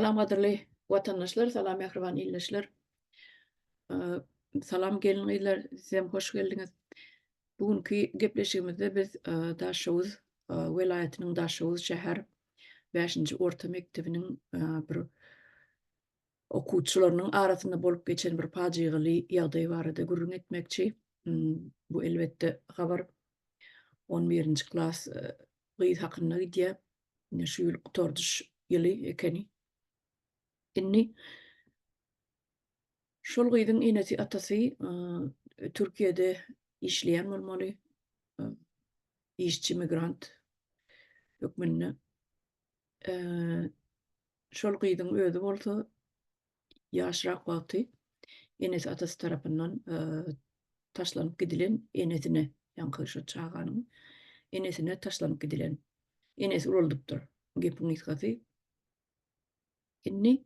Salam gadyrly watandaşlar, salam mähriban ildeşler. Salam gelin gyzlar, sizem hoş geldiňiz. Bu günki gepleşigimizde biz Daşoguz welaýatynyň Daşoguz şäher 5-nji orta mekdebiniň bir okuwçylarynyň arasynda bolup geçen bir pajygaly ýagdaý barada gürrüň etmekçi. Bu elbetde habar 11-nji klas gyz hakynda gidýär. Ine şu ýyl gutardyş ýyly ekeni. Indi şol gyzyň enesi atasy Türkiýede işleýän bolmaly. Işçi migrant hökmünde. Şol gyzyň özi bolsa ýaşrak wagty enesi atasy tarapyndan taşlanyp gidilen enesine, ýaňky şo çaganyň enesine taşlanyp gidilen. Enesi ulaldypdyr. Gepiň gysgasy. Indi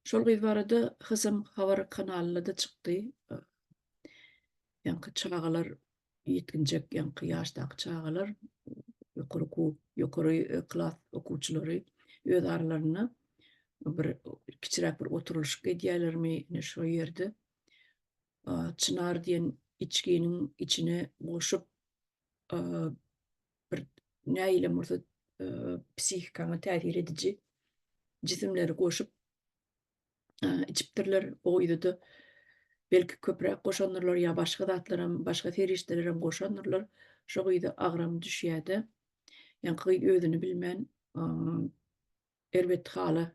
şol gyz barada HSM habar kanalynda-da çykdy. Ýaňky çagalar ýetginjek ýaňky ýaşdaky çagalar ýokary okuw, ýokary e, klas okuwçylary öz aralarynda bir kiçiräk bir oturylyşyk edýärlermi, ine şo ýerde çynar diýen içginiň içine goşup bir nähilem bolsa psihikaňa täsir ediji jisimleri goşup içipdirler. O ýerde belki köpräk goşandyrlar ýa başga zatlaram, başga serişdelerem goşandyrlar. Şo gyza agram düşýär-de. Ýaňky gyz özüni bilmän erbet hala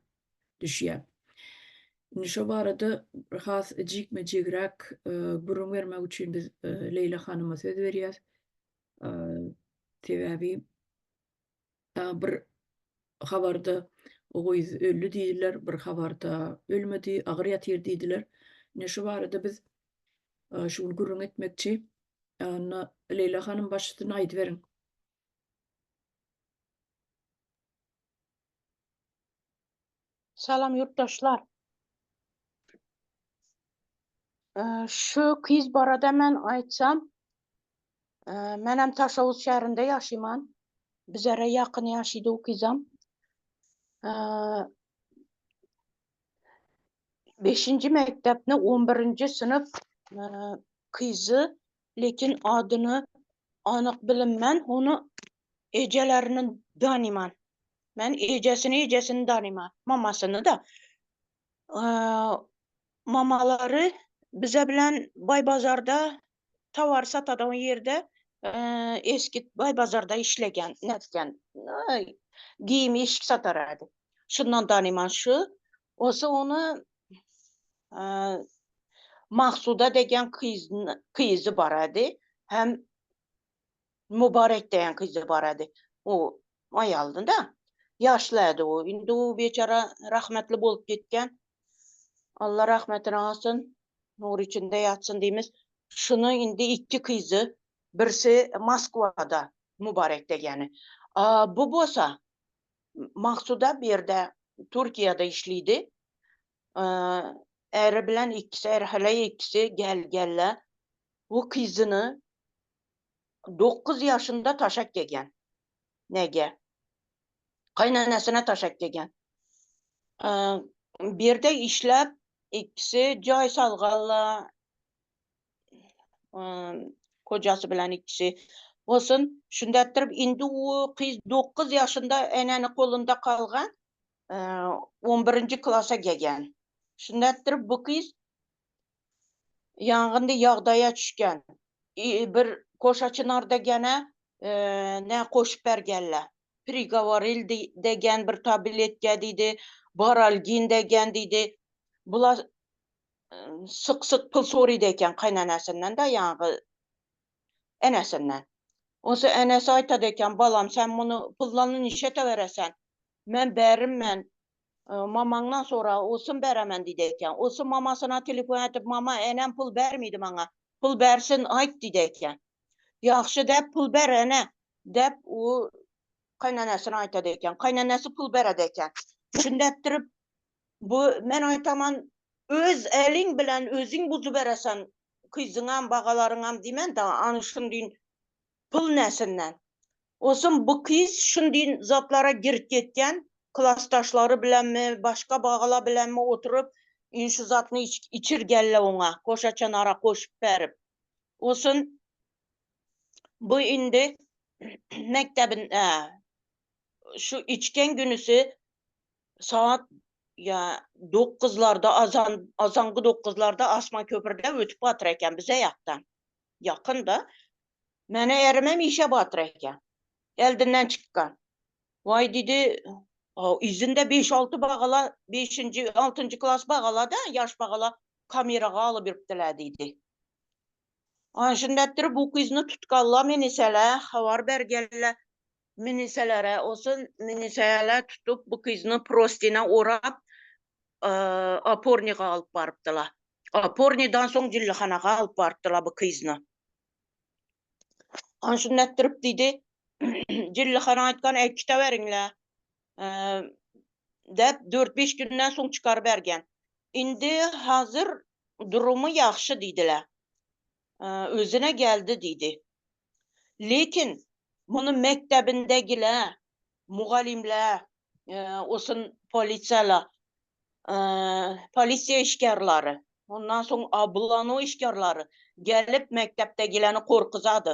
düşýär. Indi şo barada has jikme-jigräk gürrüň bermek üçin biz Leýla hanyma söz berýäs. Sebäbi bir habarda o gyz öldi diýdiler, bir habarda ölmedi, agyr ýatyr diýdiler. Ine şu barada biz şu gün gürrüň etmekçi. Onda Leýla hanym baş üstüne aýdyberiň. Salam ýurtdaşlar. Şu kyz barada men aýtsam, menem Taşawuz şäherinde ýaşaýman. Bizere ýakyn ýaşaýdy o kyzam. Beşinji mekdepni on birinji synp kyzy, lekin adyny anyk bilinmän, ony ejelerini danyman. Men ejesini ejesini danyman, mamasyny-da. Mamalary bize bilen Baýbazarda towar satadan ýerde eski Baýbazarda işlegen, nätgen, geýim eşik satar edi. Şundan danyman şu. Olsa ony Maksuda degen kyzy bar edi. Hem Mübarek diýen gyzy bar edi. O aýaldy-da. Ýaşly edi o. Indi o beçara rahmetli bolup gitgen. Allah rahmetine alsyn. Nur içinde ýatsyn diýmiz. Şuny indi ikki gyzy, birsi Moskwada Mübarek degeni. Bu bolsa Maksuda bu ýerde Türkiýede işlidi. Äri bilen ikkisi, är-heleý ikkisi gel-gelle. Bu gyzyny 9 ýaşynda taşak gelgen. Nege? Kaýnenesine taşak gelgen. Bir ýerde işläp, ikisi jaý salgalla, kojasy bilen ikisi. Olsun, şunda etdirip, indi o gyz 9 ýaşynda eneni golunda kalgan, 11-nji klasa gelgen. Şunda etdirip, bu gyz Ýangyndy ýagdaýa düşgen. Bir koşa çynar degene nä goşup bergenle. Prigowaril degen bir tabletke diýdi, Baralgin degen diýdi. Bula syk-syk pul sorydy eken kaýnenesinden-de ýaňky enesinden. Onsoň enesi aýtady eken, balam sen muny pullany nişete beresen? Men berimmen. Mamaňdan sora, olsun beremen diýdi eken. Olsun mamasyna telefon edip, mama enem pul bermedi maňa. Pul bersin aýt diýdi eken. Ýagşy däp pul ber ene däp o kaýnenesine aýtady eken. Kaýnenesi pul beredi eken. Şunda etdirip bu men aýtaman öz eliň bilen özüň buzuberesen kyzyňam bagalaryňam diýmen da any şundyn Pul näsinden. Onsoň bu kyz şundyn zatlara girip ketýän. Klasdaşlary bilenmi, başga bagala bilenmi oturyp, in şu zatny içirgenler oňa, koşaça nara goşup berip. Olsun bu indi mekdebin şu içken günüsi saat ýa dokuzlarda azan azangy dokuzlarda asman köprüde ötüp batyr eken bize ýakdan. Ýakyn da. Mene erimem işe batyr eken. Eldinden çykgan. Waý diýdi, yzynda beş-alty bagala, beşinji, altynjy klas bagala da, ýaş bagala kameraga alyberipdiler diýdi. Ana şunda bu gyzyny tutgalla miniselä habar bergelle miniselere olsun miniselere tutup bu gyzyny prostina orap oporniga alyp barypdylar. Opornidan soň jillihanaga alyp barypdylar bu gyzyny. Ana şunda etdirip diýdi jillihana aýtgan äkiteweriňle dep 4-5 günden soň çykarybergen. Indi hazır durumy ýagşy diýdiler. Özüne geldi diýdi. Lekin muny mekdebindegiler, mugallymlar, olsun polisiýalar, polisiýa işgärleri, ondan soň oblano işgärleri gelip mekdepdegilerini gorkuzady.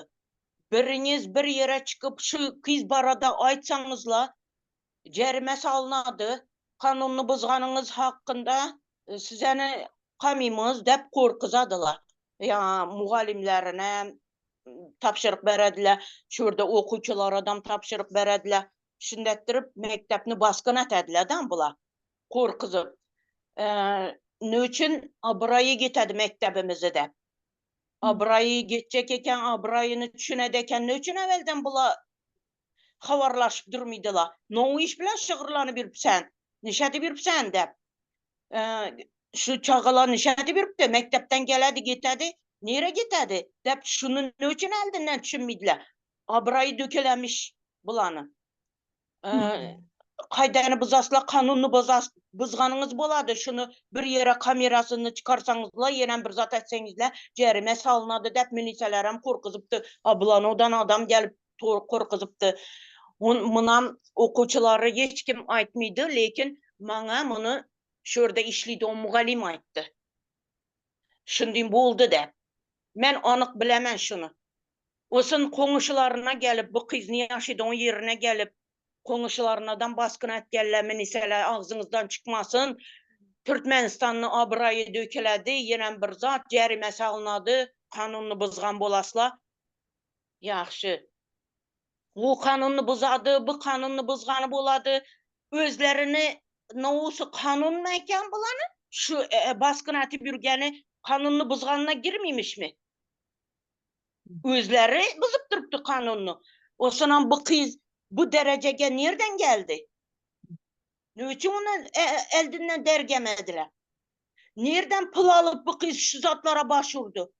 Biriňiz bir ýere çykyp şu gyz barada aýtsaňyzlar, jerime salynady, kanunyny bozganyňyz hakynda sizeni kamymyz dep gorkuzadylar. Ýa mugallymlaryna tabşyryk berediler, şu ýerde okuwçylaradam tabşyryk berediler. Şindetdirip mekdepni baskyn etediler-de bular, gorkuzyp. Ne üçin abraýy gitedi mekdebimizi dep. Abraýy gitjek eken, abraýyny düşünedi eken, ne üçin ewelden bular habarlaşyp durmydylar. No iş bilen şygyrlanyp ýürüpsen, nişedip ýürüpsen dep. Şu çagalar nişedip ýürüpdi, mekdepden geledi, gitedi, nire gitedi dep şuny ne üçin eldinden düşünmeydiler. Abraýy dökelemiş bulany. Kaydany buzasla kanuny bozas buzganyňyz bolady şuny bir ýere kamerasyny çykarsaňyzla ýenem bir zat etseňizle jerime salynady dep miliselerem gorkuzypdy ablanodan adam gelip gorkuzypdy munam okuwçylary hiç kim aýtmydy lekin maňa muny şu ýerde işlidi o mugallym aýtdy şundy boldy dep men anyk bilemen şuny Olsun goňşularyna gelip bu gyz ýaşaýan ýerine gelip goňşularyndan baskyn etgenler miniseler agzyňyzdan çykmasyn. Türkmenistanyň abraýy döküledi, ýenem bir zat jerime salynady, kanunyny bozgan bolasla. Ýagşy. Bu kanunyny bozady, bu kanunyny bozgany bolady. Özlerini nowusy kanun eken bulany? Şu e, baskyn atyp ýürgeni kanunyny bozganyna girmeýmişmi? Özleri bozup durupdy kanunyny. Osanam bu gyz bu derejege nereden geldi? Ne üçin onu e, eldinden dergemediler? Nereden pul alyp bu gyz şu zatlara başvurdu?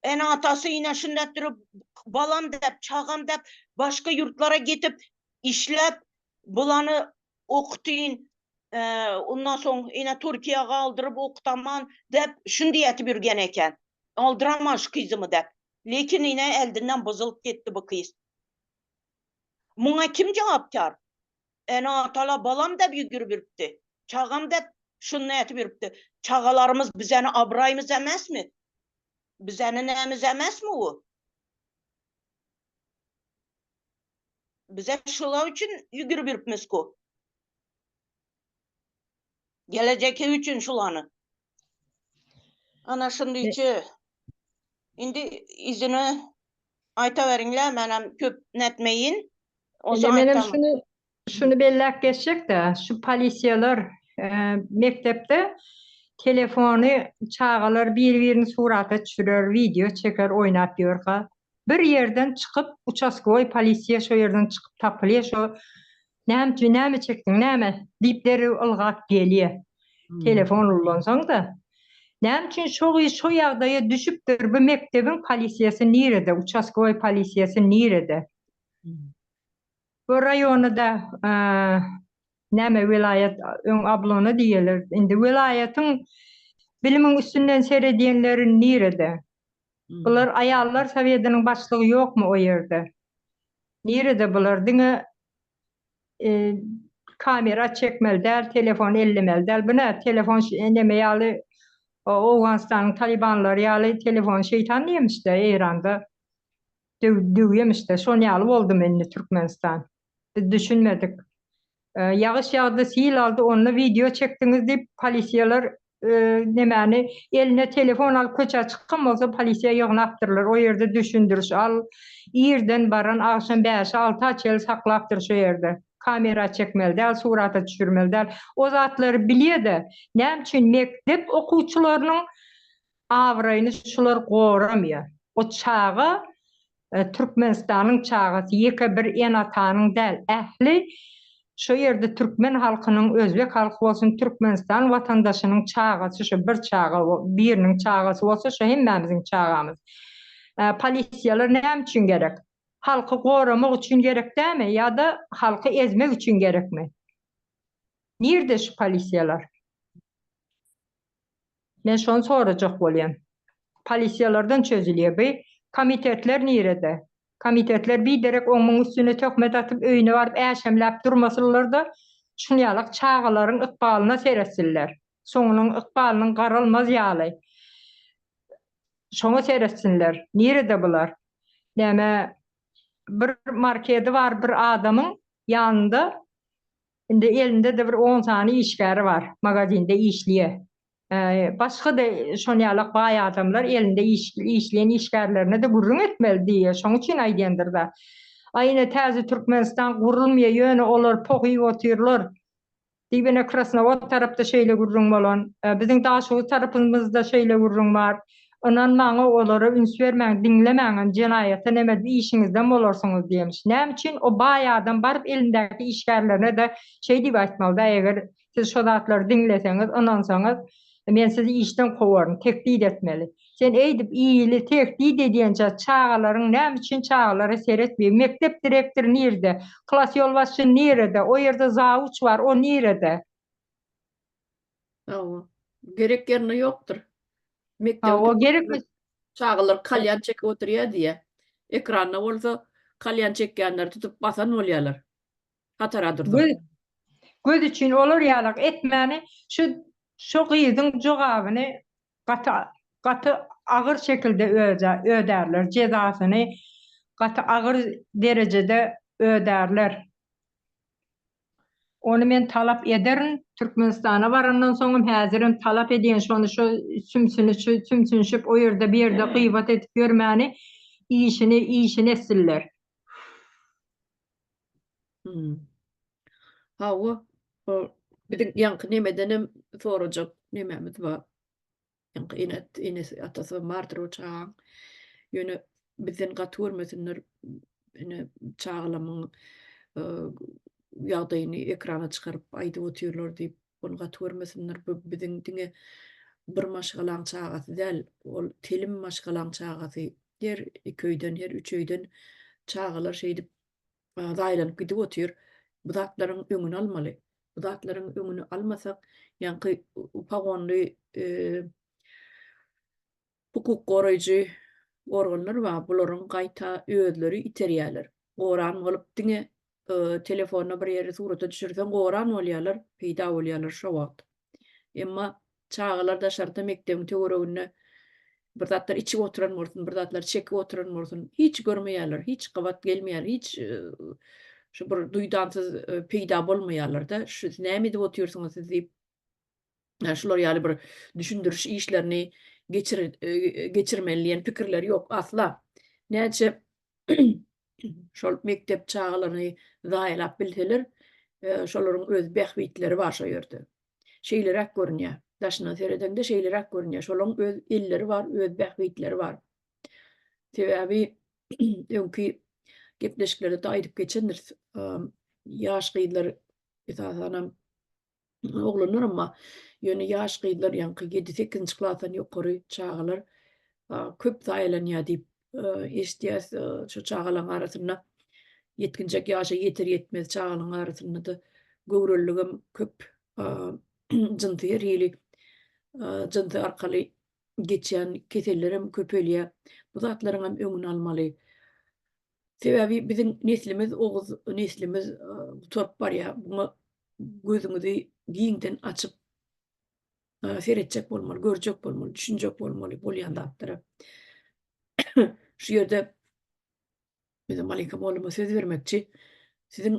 Ene atasy yine şunda durup balam dep, çagam dep başga ýurtlara gitip işläp bulany okutyn, e, ondan soň ine Türkiýä galdyryp okutaman dep şuny ýetip ýürgen eken. Aldıraman şu gyzymy dep. Lekin ine eldinden bozulyp gitdi bu gyz. Muňa kim jogapkar? Ene atala balam dep ýügürip ýürüpdi. Çagam dep şuny etip ýürüpdi. Çagalarymyz bizeni abraýymyz emesmi? Bizeni nämiz emesmi o? Bize şular üçin ýügürip ýürüpmiz ku. Gelecek üçin şulany. Ana şundyçy. Indi izini aýtaweriňle, menem köp netmeýin. Indi menem şuny şuny belläp geçjek-de, şu polisiýalar e, mekdepde telefony çagalar bir-birini surata düşürer, wideo çeker, oýnap ýörka. Bir ýerden çykyp, uçastkowoý polisiýa şo ýerden çykyp tapylýar, şo näme üçin, näme çekdiň, näme diýip derrew ylgap gelýär. Telefon ullansaň-da. Näme üçin şo gyz şo ýagdaýa düşüpdir, bu mekdebiň polisiýasy nirede, uçastkowoý polisiýasy nirede? Bu raýonyda näme welaýat öň ablona diýerler, indi welaýatyň bilimiň üstünden seredýänleri nirede? Bular aýallar sowetiniň başlygy ýokmy o ýerde? Nirede bular? Diňe. Kamera çekmeli däl, telefon ellemeli däl. Bu nä, telefon neme ýaly, Owganystanyň talybanlary ýaly telefon şeýtan diýemişde Eýranda döwýemişde. Şon ýaly boldumy indi Türkmenistan? Biz düşünmedik. Ýagyş ýagdy, sil aldy, onda wideo çekdiňiz diýip, polisiýalar nemäni eline telefon alyp köçä çykan bolsa polisiýa ýygnapdyrlar. O ýerde düşündiriş al. Irden baran agşam bäşe alta çenli saklapdyr şo ýerde. Kamera çekmeli däl, surata düşürmeli däl. O zatlary bilýä-de, näme üçin mekdep okuwçylarynyň abraýyny şular goramaýar? O çaga Türkmenistanyň çagasy ýeke bir ene-atanyň däl, ähli şo ýerde türkmen halkynyň, özbek halky bolsun, Türkmenistan watandaşynyň çagasy şo bir çaga biriniň çagasy bolsa şo hemmämiziň çagamyz. Polisiýalar näme üçin gerek? Halky goramak üçin gerek dämi ýa-da halky ezmek üçin gerekmi? Nirde şu polisiýalar? Men şony sorajak bolýan. Polisiýalardan çözülýär bi. Komitetler nirede? Komitetler biderek oň-muň üstüne töhmet atyp öýüne baryp äşemläp durmasynlar-da, şunýalak çagalaryň ykbalyna seretsinler. Soňunyň ykbalynyň garalmaz ýaly. Şoňa seretsinler. Nirede bular? Näme bir markedi bar bir adamyň ýanynda Indi elinde-de bir on sany işgäri bar, magazinde işleýär. Başga-da şon ýalak baý adamlar elinde işleýän işgärlerine-de gürrüň etmeli diýýär, şoň üçin aýdýandyr-da. Aý ine täze Türkmenistan gurulmaýar, ýöne olar poh iýip otyrlar diýip ine Krasnowod tarapda şeýle gürrüň bolan. Biziň Daşoguz tarapymyzda şeýle gürrüň bar. Ynanmaň-ow olara üns bermäň, diňlemäňem, jenaýata neme işiňizden bolarsyňyz diýemiş. Näme üçin o baý adam baryp elindäki işgärlerine-de şeý diýip aýtmalyda eger siz şo zatlary diňleseňiz, ynansaňyz men sizi işden kowaryn, tehdit etmeli. Sen eýdip ili tehdit edýänçä çagalaryň näme üçin çagalara seretmeýär, mekdep direktory nirde, klas ýolbaşçy nirede, o ýerde zawuç bar, o nirede? Hawa. Gerek ýerinde ýokdur. Mekdebe Hawa, gerek çagalar kalýan çekip oturýar diýýär. Ekranda bolsa kalýan çekýänleri tutup basan bolýarlar. Hatara dursa. Göz, göz üçin olar ýalak etmäni şu şu gyzyň jogabyny gaty gaty agyr şekilde ödärler, jezasyny gaty agyr derejede ödärler. Ony men talap ederin, Türkmenistana barandan soňam häzirem talap edýän şony şo sümsüni şu sümsünşip o ýerde bir ýerde gybat edip ýörmäni işini işini etsinler. Hmm. Hawa, o biziň ýaňky nemedenem sorajak nemämiz bar. Ýaňky ene enesi atasy bardyr o çagaň. Ýöne bizden gaty görmesinler. Ine çagalamyň ýagdaýyny ekrana çykaryp aýdyp otyrlar diýip, ony gaty görmesinler. Bu biziň diňe bir maşgalaň çagasy däl, ol telim maşgalaň çagasy. Her iki öýden, her üç öýden çagalar şeýdip zaýalanyp gidip otyr. Bu zatlaryň öňüni almaly. Bu zatlaryň öňüni almasak, ýaňky pagonly hukuk goraýjy organlar bar, bularyň gaýta özleri iterýärler. Goran bolup diňe telefonda bir ýeri surata düşürseň goran bolýarlar, peýda bolýarlar şo wagt. Emma çagalar daşarda mekdebiň töwereginde bir zatlar içip oturan bolsun, bir zatlar çekip oturan bolsun, hiç görmeýärler, hiç gabat gelmeýär, hiç şu bir duýdansyz peýda bolmaýarlar-da. Şu näme edip otyrsyňyz siz diýip, şular ýaly bir düşündiriş işlerini geçir geçirmeli diýen pikirleri ýok asla. Näçe şol mekdep çagalaryny zaýalap bilseler, şolaryň öz bähbitleri bar şo ýerde. Şeýleräk görünýär. Daşyndan seredeňde şeýleräk görünýär. Şolaryň öz elleri bar, öz bähbitleri bar. Sebäbi öňki gepleşiklerde-de aýdyp geçendiris. Ýaş gyzlar esasanam Oglanlar emma ýöne ýaş gyzlar ýaňky ýedi-sekizinji klasdan ýokary çagalar köp zaýalanýar diýip eşidýäs. Şu çagalaryň arasynda ýetginjek ýaşa ýeter-ýetmez çagalaryň arasynda-da göwreliligem köp jynsy her hili jynsy arkaly geçýän kesellerem köpelýär. Bu zatlaryňam öňüni almaly. Sebäbi biziň neslimiz, oguz neslimiz gutaryp barýar. Muňa gözüňizi giňden açyp seretjek bolmaly, görjek bolmaly, düşünjek bolmaly bolýan zatlara. Şu ýerde Bize Malika molluma söz bermekçi. Siziň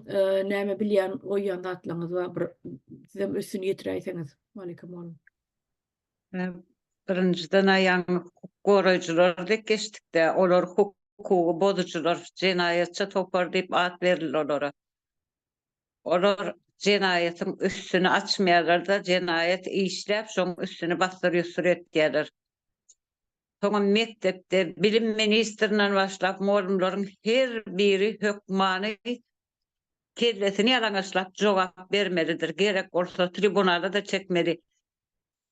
näme bilýän, goýýan zatlaryňyz bar, bir sizem üstüni ýetiräýseňiz, Malika mollum. Birinjiden ýaňy hukuk goraýjylar dek geçdikde, olar hukugy bozujylar, jenaýatçy topar diýip at berildi olara. Olar jenaýatyň üstüni açmaýarlar-da, jenaýat işläp, şoň üstüni bassyr-ýussur etýärler. Soňam mekdepde bilim ministrinden başlap mugallymlaryň her biri hökmany kellesini ýalaňaçlap jogap bermelidir. Gerek bolsa tribunala-da çekmeli.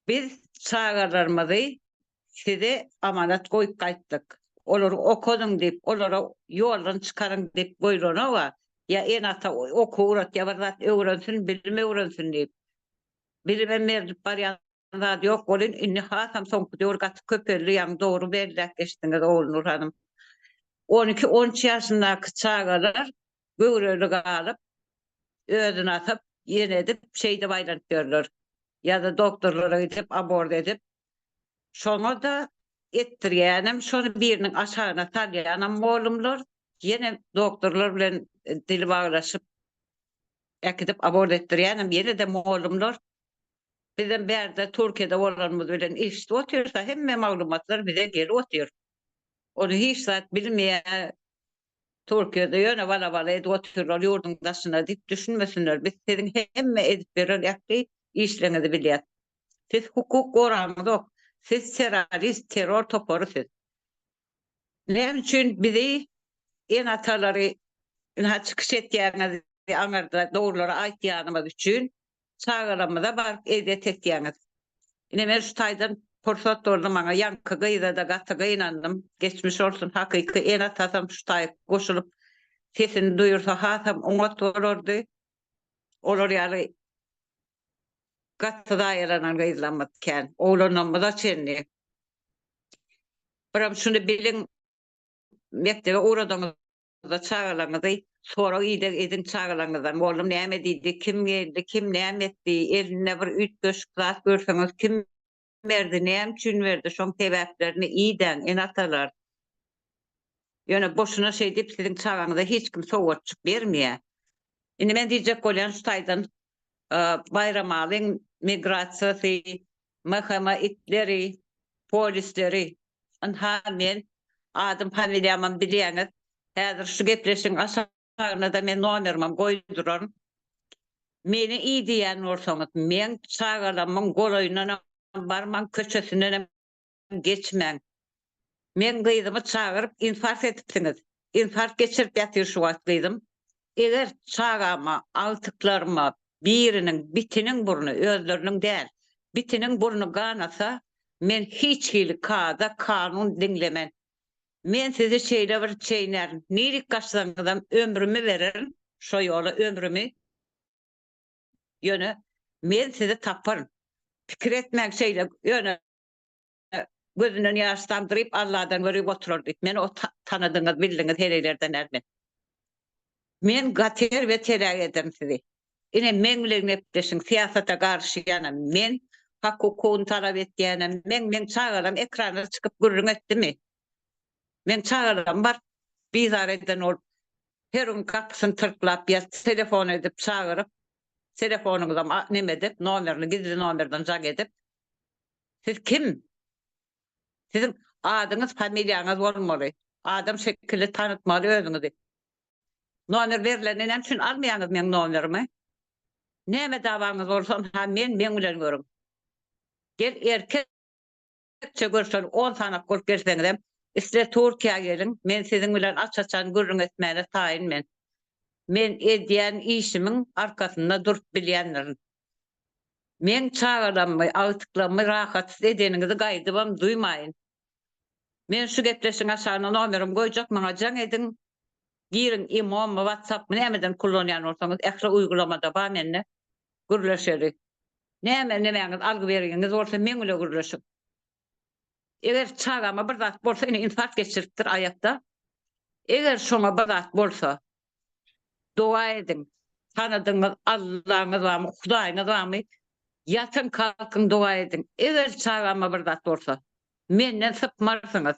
Biz çagalarymyzy size amanat goýup gaýtdyk. Olary okadyň diýip, olara ýoldan çykaryň diýip goýlanok-a. Ýa ene-ata okuw ugratýar bir zat öwrensin, bilim öwrensin diýip. Bilimem berlip barýan zat ýok welin indi hasam soňky döwür gaty köpeldi ýaňy dogry belläp geçdiňiz Ogulnur hanym. On iki on üç ýaşyndaky çagalar göwreli galyp özüni asyp ýene edip şeýdip aýlanyp ýörler. Ýa-da doktorlara gidip abort edip şoňa-da etdirýänem şony biriniň aşagyna salýanam molumlar ýene doktorlar bilen dili baglaşyp äkidip abort etdirýänem ýene-de molumlar Bizem bärde Türkiýede bolanymyz bilen eşidip otyrys-a, hemme maglumatlar bize gelip otyr. Ony hiç zat bilmeýär Türkiýede ýöne wala-wala edip otyrlar ýurduň daşynda diýip düşünmesinler. Biz siziň hemme edip beren ähli işleriňizi bilýäs. Siz hukuk goraňyzok. Siz terrorist, terror topary siz. Näme üçin bizi ene-atalary ynha çykyş etýäňiz aňyrda dogrulary aýtýanymyz üçin Çagalarymyza baryp ezýet etýäňiz. Ine men şu taýdan pursat boldy maňa ýaňky gyzada gaty gynandym. Geçmiş bolsun hakyky ene atasam şu taýy goşulyp sesini duýursa hasam oňat bolardy. Olar ýaly gaty zaýalanan gyzlarymyz kän. Oglanlarymyza çenli. Biram şuny biliň mekdebe ugradaňyz çagalaryňyzy sorag ideg ediň çagalaryňyzdan mollum näme diýdi kim geldi kim näme etdi elinde bir üýtgeşik zat görseňiz kim berdi näme üçin berdi şoň sebäplerini idäň ene atalar ýöne boşuna şeý diýip siziň çagaňyza hiç kim sowgatjyk bermeýär indi men diýjek bolýan şu taýdan Baýramalyň migrasiýasy MHM itleri polisleri Ynha men, adym familiýamam bilýäňiz. Häzir şu gepleşigiň aşagynada men nomerimem goýduraryn. Meni ideýän bolsaňyz, meň çagalamyň golaýyndanam barmaň, köçesindenem geçmäň. Meň gyzymy çagyryp infarkt edipsiňiz. Infarkt geçirip ýatyr şu wagt gyzym. Eger çagama, agtyklaryma biriniň, bitiniň burny, özleriniň däl, bitiniň burny ganasa, men hiç hili kada, kanun diňlemen. Men sizi şeýle bir çeýnärin, nirik gaçsaňyzam ömrümi bererin şo ýola ömrümi, ýöne men sizi taparyn. Pikir etmäň şeýle, ýöne gözünden ýaş damdyryp Alladan görüp oturar diýip. Meni o tanadyňyz, bildiňiz heleýlerden är men. Men gaty erbet heläk ederin sizi. Ine meň bilen gepleşiň, syýasata garyşýanam men, hak-hukugyny talap etýänem men, meň çagalarym ekrana çykyp gürrüň etdimi? Meň çagalarym baryp bizar eden bolup her gün gapysyny tyrklap ýa telefon edip çagyryp, telefonyňyzam neme edip, nomerini gizli nomerden jaň edip, Siz kim? Siziň adyňyz, familiýaňyz bolmaly. Adam şekilli tanytmaly özüňizi. Nomer berlende näme üçin almaýaňyz meň nomerimi? Näme dawaňyz bolsa ha men meň bilen görüň. Gel erkekçe görşeli on sanak bolup gelseňizem isle Türkiýä geliň men siziň bilen aç-açan gürrüň etmäne taýyn men. Men edýän işimiň arkasynda durup bilýändirin. Meň çagalammy, agtyklammy rahatsyz edeniňizi gaýdybam duýmaýyn. Men şu gepleşigiň aşagyna nomerimi goýjak, maňa jaň ediň. Giriň imomy, watsapmy nämeden kullanýan bolsaňyz ähli uýgulamada bar mende. Gürleşeli. Näme nemäňiz algy bergiňiz bolsa meň bile gürleşiň. Eger çagama bir zat bolsa ine infarkt geçiripdir aýakda. Eger şoňa bir zat bolsa, doga ediň. Tanadygyňyz Allaňyz barmy, Hudaýyňyz barmy, ýatyň kalkyň doga ediň. Eger çagama bir zat bolsa, menden sypmarsyňyz.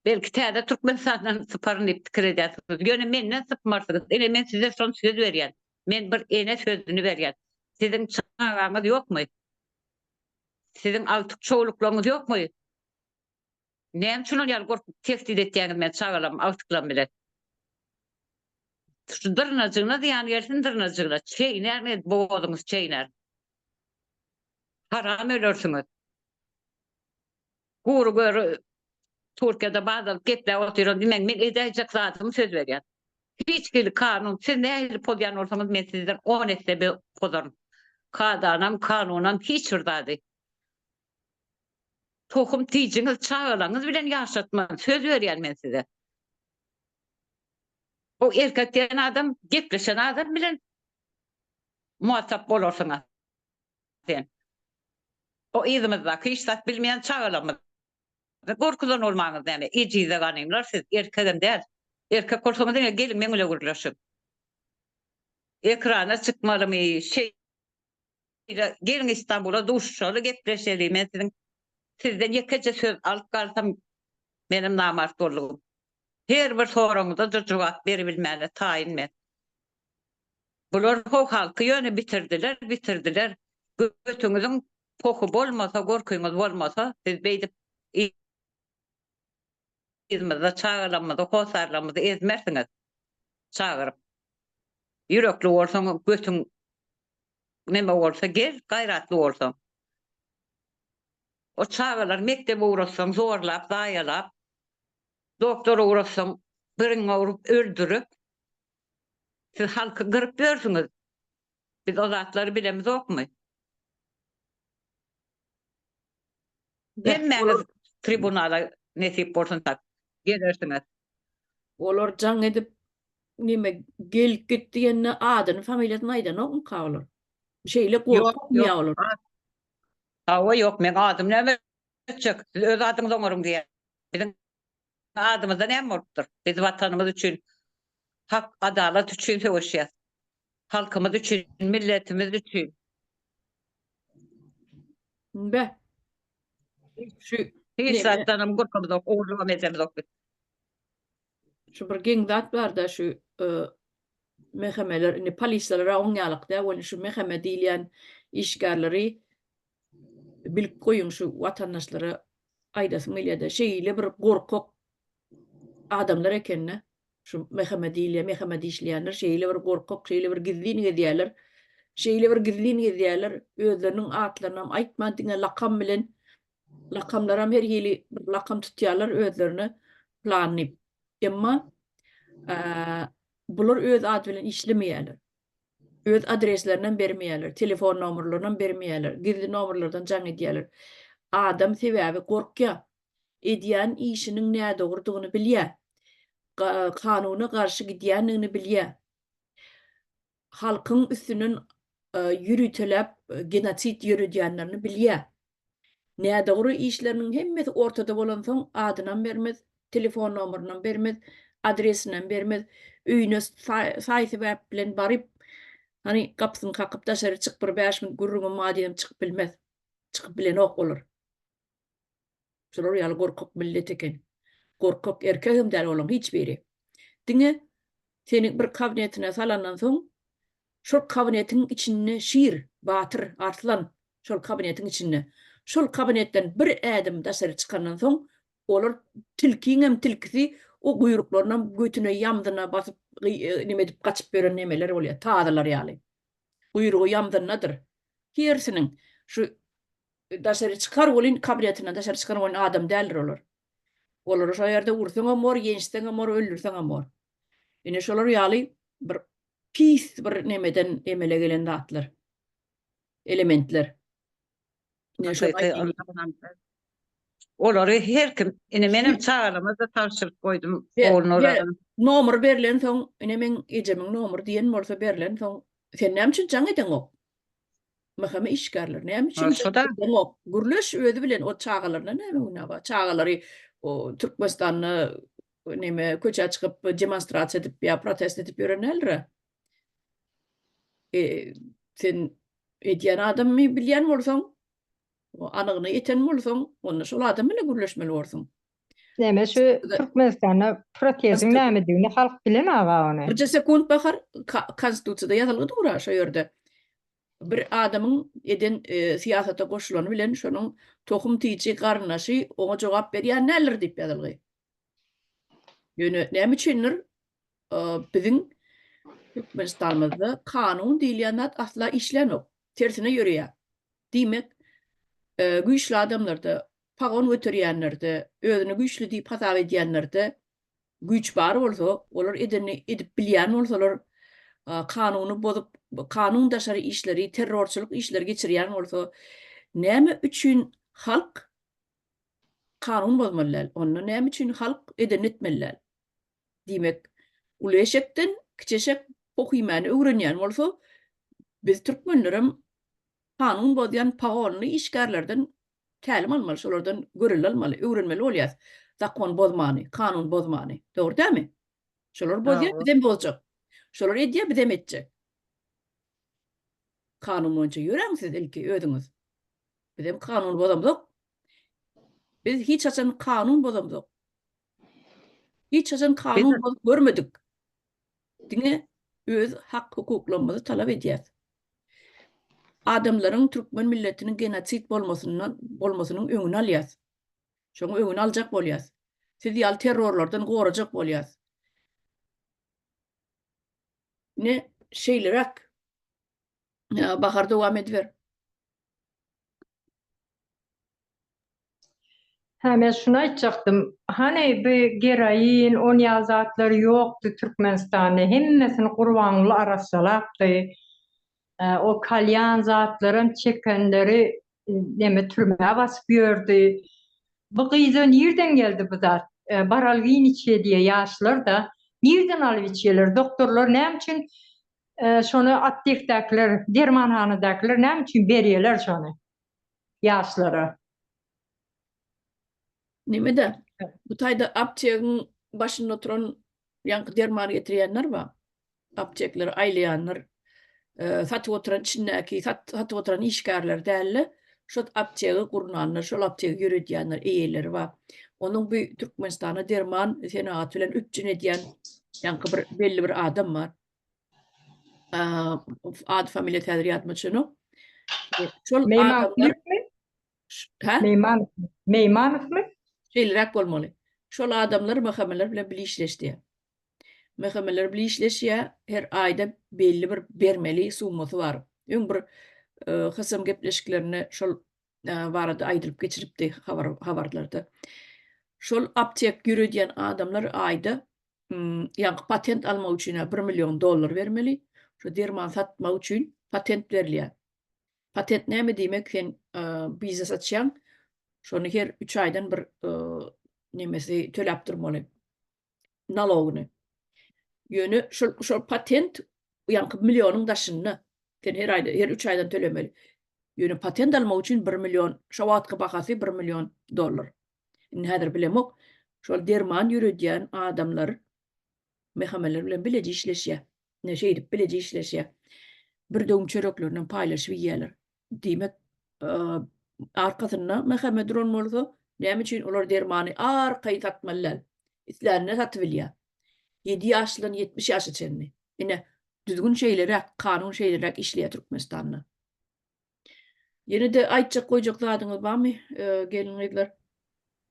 Belki täze Türkmenistandan syparyn diýip pikir edýärsiňiz. Ýöne menden sypmarsyňyz. Ine men size şony söz berýän. Men bir ene sözüni berýän. Siziň çagaňyz ýokmy? Siziň agtyk-çowluklaryňyz ýokmy? Näme üçin ol ýaly gorkup tehdit etýäňiz meni çagalarym, agtyklarym bilen? Şu dyrnajygyna zyýan gelsin dyrnajygyna. Çeýnär men bogazyňyz çeýnär. Haram ölersiňiz. Gury göri Türkiýede bazalyp gepläp otyran diýmäň men edäýjek zadymy söz berýän. Hiç hili kanun siz nähili pozýan bolsaňyz men sizden on esse pozaryn. Kadanam kanunam hiç bir zady. Tohum tijiňiz çagalaňyz bilen ýaşatman söz berýän men size. O erkek diýen adam gepleşen adam bilen muhatap bolarsyň sen. O yzymyzdaky hiç zat bilmeýän çagalarymyzy gorkuzan bolmaňyz näme ejize ganymlar siz erkegem däl. Erkek bolsaňyz diňe geliň meň bile gürleşiň. Ekrana çykmalymy şeýle Geliň Istanbula duşuşaly gepleşeli men siziň sizden ýekeje söz alyp galsam menem namart boldugym. Her bir soragyňyza jogap beribilmäne taýyn men. Bular ho halky ýöne bitirdiler bitirdiler götüňiziň pohy bolmasa gorkyňyz bolmasa siz beýdip yzymyzda çagalarymyzy hossarlarymyzy ezmersiňiz çagyryp ýürekli bolsaň götüň neme bolsa gel gaýratly bolsaň o çagalary mekdebe ugratsaň zorlap zaýalap doktora ugratsaň biriňe urup öldürip siz halky gyryp ýörsüňiz biz o zatlary bilemizokmy Hemmäňiz tribunala nesip bolsun tak gelersiňiz. Olar jaň edip neme gel git diýende adyny familiýasyny aýdanokmyka olar? Şeýle gorkakmy ýa olar? Hawa ýok meň adym näme etjek siz öz adyňyzy oňaryň diýýär. Biziň adymyzda näme bolupdyr? Biz watanymyz üçin hak adalat üçin söweşýäs. Halkymyz üçin milletimiz üçin. Be. Şu hiç zatdanam gorkamyzok, ogurlygam edemizok biz. Şu bir geň zat barda şu e, mehemeler indi polisiýalara oňýalyk dä welin şu meheme diýilýän işgärleri bilip goýuň şu watandaşlara aýdasym gelýärde şeýle bir gorkak adamlar ekende şu meheme diýilýär meheme dişleýänler şeýle bir gorkak şeýle bir gizlin gezýärler şeýle bir gizlin gezýärler özleriniň atlarynam aýtman diňe lakam bilen lakamlaram her hili bir lakam tutýarlar özlerine plan diýip emma bular öz ady bilen işlemeýärler Öz adreslerinem bermeýärler, telefon nomerlerinem bermeýärler, gizli nomerlerden jaň edýärler. Adam sebäbi gorkýar. Edýän işiniň nädogrudygyny bilýär. Kanuna garşy gidýändigini bilýär. Halkyň üstünden ýöriteläp genosid ýöredýänlerini bilýär. Nädogry işleriniň hemmesi ortada bolansoň adynam bermez, telefon nomerynam bermez, adresinem bermez, öýüne saý-sebäp bilen baryp, hany gapysyny kakyp daşary çyk bir bäş minut gürrüňim bar diýsem çykyp bilmez. Çykyp bilenok olar. Şular ýaly gorkak millet eken. Gorkak erkegem däl olaň hiç biri. Diňe seni bir kabinetine salandan soň şol kabinetiň içinde şir, batyr, arslan şol kabinetiň içinde. Şol kabinetden bir ädim daşary çykandan soň olar tilkiňem tilkisi o guýruklarynam götüne ýamzyna basyp neme edip gaçyp ýören nemeler bolýar, tazylar ýaly. Guýrugy ýamzyndadyr. Hersiniň şu daşary çykar welin kabinetinden daşary çykan welin adam däldir olar. Olary şo ýerde ursaňam bor, ýençseňem bor, öldürseňem bor. Ine şolar ýaly bir pis bir nemeden emele gelen zatlar. Elementler. Ine şol Olary her kim, ine menem çagalarymyza tabşyryp goýdum ogluna. Nomer berlen soň, ine meň ejemiň nomeri diýen bolsa berlen soň, sen näme üçin jaň edeňok? MHM işgärleri näme üçin edeňok? Gürleş özi bilen o çagalaryna näme günä bar? Çagalary o Türkmenistanda. Neme köçä çykyp demonstrasiýa edip ýa protest edip ýören däldir-ä. E, sen edýän adamy bilýän bolsaň, anygyna ýeten bolsaň, onda şol adam bilen gürleşmeli borsuň. Näme şu Türkmenistanda protestiň nämedigini halk bilenaga ony. Birje sekunt Bahar, konstitusiýada ýazylgy dur-a şo ýerde. Bir adamyň eden syýasata goşulany bilen şonuň tohum-tiji garyndaşy oňa jogap berýän däldir diýip ýazylgy. Ýöne näme üçindir biziň Türkmenistanymyzda kanun diýilýän zat asla işlänok. Tersine ýöreýär. Diýmek, güýçli adamlarda, pagon göterýänlerde, özüni güýçli diýip hasap edýänlerde güýç bar bolsa, olar edenini edip bilýän bolsalar, kanuny bozup, kanun daşary işleri, terrorçylyk işleri geçirýän bolsa, näme üçin halk kanun bozmaly däl? Onda näme üçin halk edenini etmeli däl? Diýmek, uly eşekden kiçi eşek poh iýmäni öwrenýän bolsa, biz türkmenlerem kanun bozýan pagonly işgärlerden tälim almaly, şolardan görelde almaly, öwrenmeli bolýas zakon bozmany, kanun bozmany. Dogry dälmi? Şolar bozýar, bizem bozjak. Şolar edýär, bizem etjek. Kanun boýunça ýöräň siz ilki özüňiz. Bizem kanun bozamzok. Biz hiç haçan kanun bozamzok. Hiç haçan kanun bozup görmedik. Diňe öz hak-hukuklarymyzy talap edýäs. Adamlaryň türkmen milletiniň genosid bolmasyndan bolmasynyň öňüni alýas. Şoň öňüni aljak bolýas. Siz ýaly terrorlardan gorajak bolýas. Ine şeýleräk. Bahar dowam ediber. Hä men şuny aýtjakdym. Hany bu geroin, on ýaly zatlar ýokdy Türkmenistanda. Hemmesini Gurbanguly arassalapdy. O kalýan zatlaram çekenleri neme türmä basyp ýördi. Bu gyza nirden geldi bu zat? Baralgin içýä diýýä ýaşlar-da. Nirden alyp içýäler? Doktorlar näme üçin şony aptekdäkiler, dermanhanadakiler näme üçin berýäler şony? ýaşlara. Nemede, bu taýda aptegiň başynda oturan ýaňky derman getirýänler bar. Aptekleri aýlaýanlar, satyp oturan içindäki satyp oturan işgärler däl-de, şol aptegi gurnanlar, şol aptegi ýöredýänler, eýeleri bar. Onuň bu Türkmenistana derman senagaty bilen üpjün edýän ýaňky bir belli bir adam bar. Ady familiýasy häzir ýadyma düşenok. Şol adamlar Hä? Meýmanow. Meýmanowmy? Şeýleräk bolmaly. Şol adamlar MHM-ler bilen bile işleşdi. MHM-ler bile işleşýär, her aýda belli bir bermeli summasy bar. Öň bir HSM gepleşiklerinde şol barada aýdylyp geçilipdi habar habarlarda. Şol aptek ýöredýän adamlar aýda ýaňky patent almak üçin bir million dollar bermeli. Şu derman satmak üçin patent berilýär. Patent näme diýmek? Sen biznes açýaň, şony her 3 aýdan bir nemesi töläp durmaly. Nalogyny. Ýöne şol şol patent ýaňky millionyň daşynda. Sen her aýda, her 3 aýdan tölemeli. Ýöne patent almak üçin 1 million, şo wagtky bahasy 1 million dollar. Indi häzir bilemok. Şol derman ýöredýän adamlar mehameler bilen bileje işleşýär. Ine şeýdip bileje işleşýär. Bir döwüm çöreklerinem paýlaşyp iýýärler. Diýmek, arkasynda meheme duran bolsa, näme üçin olar dermany arkaýyn satmaly däl? Islänine satybilýär. Ýedi ýaşlydan 70 ýaşa çenli. Ine, düzgün şeýleräk, kanun şeýleräk işleýär Türkmenistanda. Ýene-de aýtjak goýjak zadyňyz barmy, gelin-gyzlar?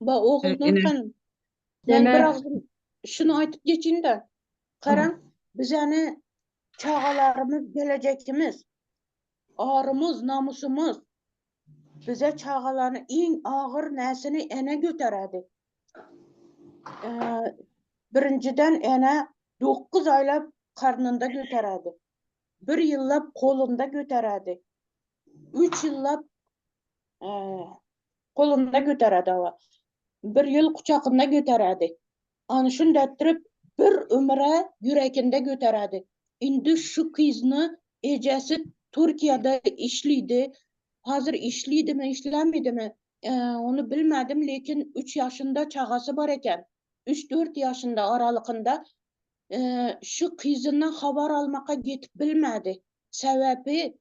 Ba Ogulnur hanym, men bir agzym şuny aýtyp geçeyim-de. Garaň, bizäni çagalarymyz gelejekimiz, arymyz, namusymyz. Bize çagalany iň agyr näsini ene göteredi. Birinjiden ene 9 aýlap karnynda göteredi. Bir ýyllap golunda göteredi. Üç ýyllap golunda göteredi awa. Bir ýyl kuçakynda göteredi. Any şunda etdirip bir ömüre ýürekinde göteredi. Indi şu kyzny ejesi Türkiýede işlidi. Hazir işlidimi, işlemidimi, ony bilmedim, lekin üç ýaşynda çagasy bar eken. Üç-dört ýaşynda aralykynda şu kyzyndan habar almaka getip bilmädi. Sebäbi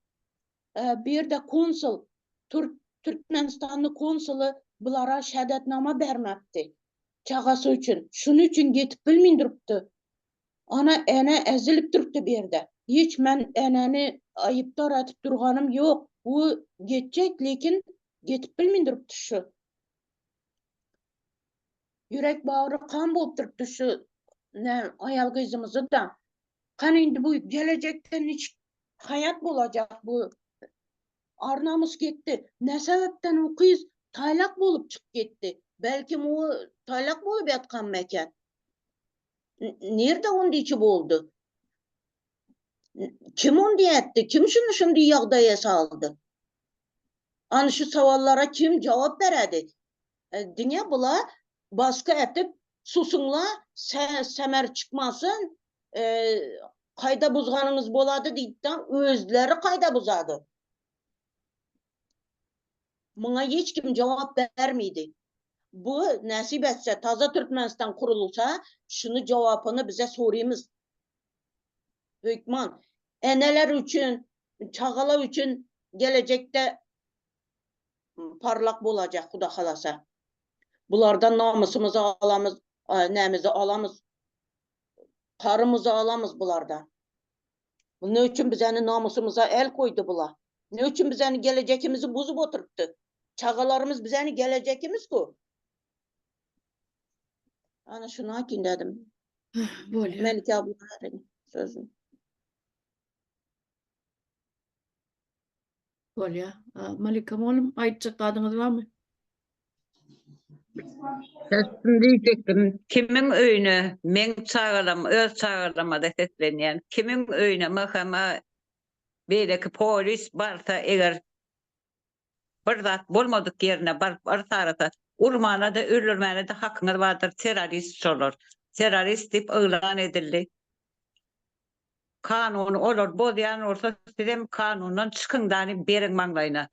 bu ýerde konsul, Türkmenistanyň konsuly bulara şähadatnama bermäpdi. Çagasy üçin. Şunuň üçin getip bilmin durupdy. Ana ene ezilip durupdy bu ýerde. Hiç men enäni aýypdar edip durganym ýok. Bu getjek, lekin getip bilmin durupdy şu. Ýürek bagry kan bolup durupdy şu ne aýal gyzymyzy da. Kany indi bu gelejekde niçik haýat bolajak bu ar namys getdi. Ne sebepden o gyz taýlak bolup çykyp getdi. Belkim o taýlak bolup ýatkanmy eken. Nirde ondiçi boldy? Kim ondi etdi? Kim şuny şundi ýagdaýa saldy? Ana şu sowallara kim jogap beredi? Diňe bula baskı etip susuňla semer çykmasyn kaýda buzganyňyz bolady diýipden özleri kaýda buzady. Muňa hiç kim jogap bermedi. Bu nesip etse taza Türkmenistan kurulsa şuny jogapyny bize sorymyz. Hökman eneler üçin, çagalar üçin gelejekde parlak bolajak Huda halasa. Bulardan namysymyzy alamyz, nämizi alamyz. Karymyzy alamyz bulardan. Bu ne üçin bizeni namysymyza el koydy bular? Ne üçin bizeni gelejekimizi buzup oturtdy? Çagalarymyz bizeni gelejekimiz ku. Ana şunu aýtyn dedim. Bolýar. Melike abla sözüni. Bolýar. Malika mugallym, aýtjak zadyňyz barmy? Şunu diýjekdim, kimiň öýüne, meň çagalam, öz çagalama-da seslenýän, kimiň öýüne MHM, beýleki polis barsa, eger bir zat bolmadyk ýerine baryp yrsarasa, urmana-da, öldürmäne-de hakyňyz bardyr, terrorist şolar. Terrorist diýip yglan edildi. Kanuny olar bozýan bolsa sizem kanundan çykyň dany beriň maňlaýyna.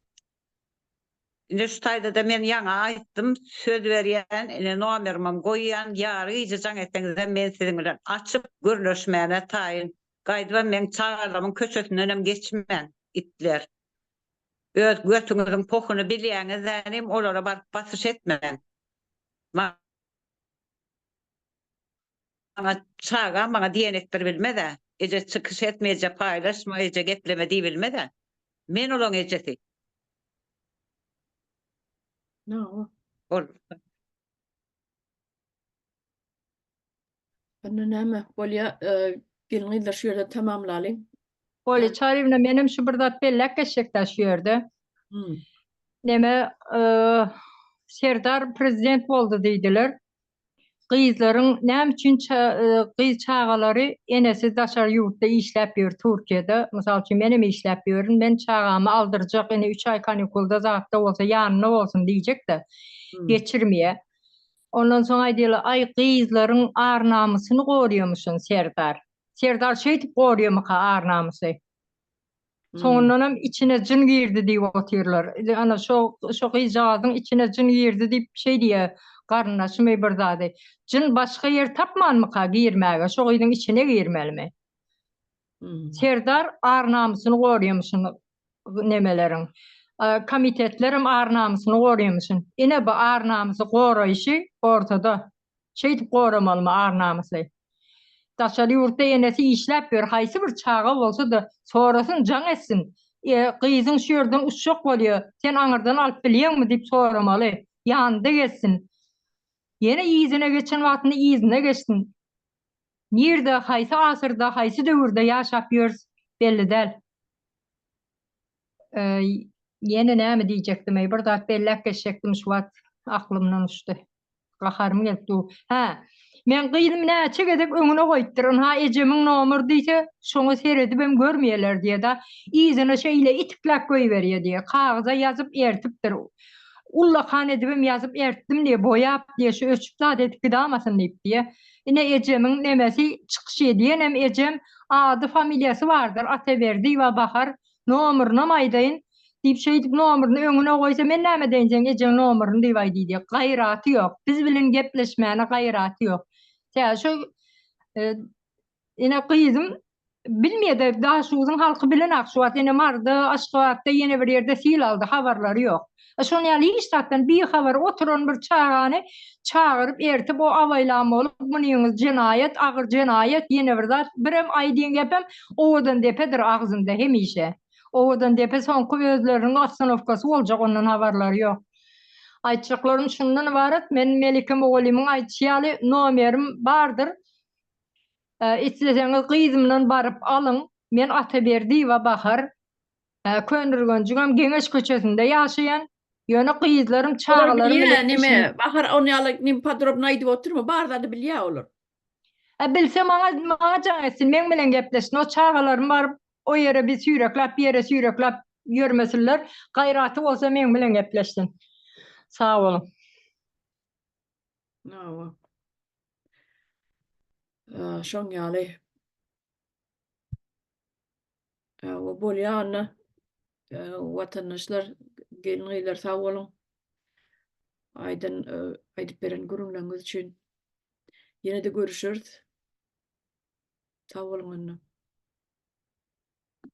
Ine şu taýdada men ýaňy aýtdym söz berýän ine nomerimem goýýan ýary gije jaň etseňizem men siziň bilen açyp gürleşmäne taýyn gaýdybam meň çagalarymyň köçesindenem geçmäň itler. Öz götüňiziň pohuny bilýäňiz dänim olara baryp basyş etmäň. Maňa çagam maňa diýen etdiribilmez-ä. Eje çykyş etme, eje paýlaşma, eje gepleme diýibilmez-ä. Men olaň ejesi. Hawa. Bol. Onda näme bolýa, gelin-gyzlar şu ýerde tamamlalyň. Bolýa Çaryýewna menem şu bir zat belläp geçjekdä şu ýerde. Neme Serdar prezident boldy diýdiler. Gyzlaryň näme üçin gyz çagalary enesi daşary ýurtda işläp ýör Türkiýede. Mysal üçin menem işläp ýörün. Men çagamy aldyrjak ine üç aý kanikulda zatda bolsa ýanynda bolsun diýjekde geçirmeýä. Ondan soň aýdýarlar aý gyzlaryň ar-namysyny gorýamyşyn Serdar. Serdar şeýdip gorýamyka ar-namysy? Soňundanam içine jyn girdi diýip otyrlar. Ana şo şo gyzjagazyň içine jyn girdi diýip şeý diýýär garyndaşymy bir zady. Jyn başga ýer tapmanmyka girmäge, şo gyzyň içine girmelimi? Serdar ar-namysyny gorýamyşyn nemeleriň. Komitetlerem ar-namysyny gorýamyşyn. Ine bu ar-namysy goraýşy ortada. Şeýdip goramalymy ar-namysy? Daşary ýurtda enesi işläp ýör, haýsy bir çaga bolsa-da sorasyn, jaň etsin. E, gyzyň şu ýerden uçjak bolýa, sen aňyrdan alyp bilýäňmi diýip soramaly. Ýanynda gezsin. Ýene yzyna geçen wagtynda yzynda geçsin. Nirde, haýsy asyrda, haýsy döwürde ýaşap ýörüs belli däl. Ýene näme diýjekdim-eý, bir zat belläp geçjekdim, şu wagt aklymdan uçdy. Gaharym gelip dur. Hä, meň gyzym näçe gezek öňüne goýupdyr, ynha ejemiň nomeri diýse, şoňa seredibem görmeýärler diýýär-de, yzyna şeýle itikläp goýberýär diýýär. Kagyza ýazyp ertipdir. Ullakan edibem ýazyp ertdim diýýär, boýap diýýär, şu öçüp zat edip gidamasyn diýip diýýär. Ine ejemiň nemesi çykyş edýänem ejem, ady familiýasy bardyr, Ataberdiýewa Bahar, nomerynam aýdaýyn. Diýip şeýdip nomerini öňüne goýsa men näme edeýin seň ejeň nomerini diýip aý diýdi. Gaýraty ýok. Biz bilen gepleşmäne gaýraty ýok. Tä şu ine gyzym bilmeýär-de Daşoguzyň halky bilenak şu wagt ine Maryda, Aşgabatda ýene bir ýerde sil aldy habarlary ýok. A şonuň ýaly hiç zatdan bihabar oturan bir çagany çagyryp ertip o abaýlan bolup munyňyz jenaýat agyr jenaýat ýene bir zat birem aýdýan gepem owadan depedir agzynda hemişe. Owadan depe soňky özleriniň ostanowkasy boljak ondan habarlary ýok. Aýtjaklarym şundan ybarat men Melike mugallymyň aýdyşy ýaly nomerim bardyr. Isleseňiz gyzymdan baryp alyň. Men Ataberdiýewa Bahar. Köneürgenjiňem Geňeş köçesinde ýaşaýan. Ýöne gyzlarym Olar çagalarym bilýä bilen neme Bahar ony ýaly nim podrobno aýdyp oturma bar zady bilýä olar. A bilse maňa maňa jaň etsin meň bilen gepleşsin o çagalarym baryp o ýere bir süýrekläp bir ýere süýrekläp ýörmesinler gaýraty bolsa meň bilen gepleşsin. Sag boluň. Hawa. Şoň ýaly. Hawa bolýa onda. Watandaşlar, gelin-gyzlar sag boluň. Aýdan aýdyp beren gürrüňleriňiz üçin. Ýene-de görüşeris. Sag boluň onda.